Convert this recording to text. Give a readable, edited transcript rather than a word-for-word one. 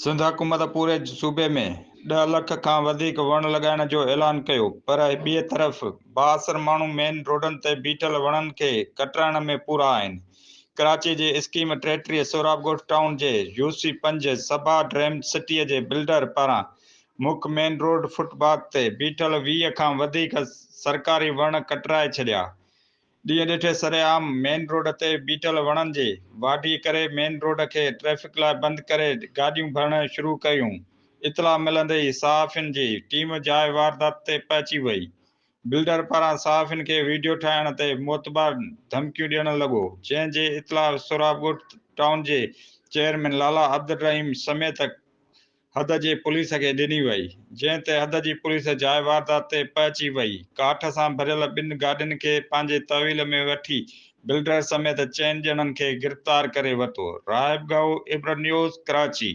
سنڌ حڪومت پوري صوبي ۾ ڏهه لک کان وڌيڪ وڻ لڳائڻ جو اعلان ڪيو پر ٻئي طرف بااثر ماڻهو مين روڊن تي بيٺل وڻن کي ڪٽرائڻ ۾ پورا آهن. ڪراچي جي اسڪيم 33 سهراب ڳوٺ ٽائون جي يو سي پنج صبا ڊريم سٽي جي بلڊر پاران مک مين روڊ فٽ پاٿ تي بيٺل 20 کان وڌيڪ سرڪاري وڻ ڪٽرائي ڇڏيا. ڏينهن ڏٺي سرعام مين روڊ تي بيٺل وڻن جي واڍي ڪري مين روڊ کي ٽريفڪ لاء بند ڪري گاڏيون ڀرڻ شروع ڪيون، اطلاع ملندي ئي صحافين جي ٽيم جاء واردات تي پهچي وئي، بلڊر پاران صحافين کي ويڊيو ٺاهڻ تي معتبر ڌمڪيون ڏيڻ لڳو، جنهن جي اطلاع سهراب ڳوٺ ٽائون جي چيئرمين لالا عبدالرحيم سميت حد جي پوليس کي ڏني وئي، جنهن تي حد جي پوليس جاء واردات تي پهچي وئي، ڪاٺ سان ڀريل ٻن گاڏين کي پنهنجي تحويل ۾ وٺي بلڊر سميت چئن ڄڻن کي گرفتار ڪري ورتو، راهب ڳاهو، عبرت نيوز، ڪراچي.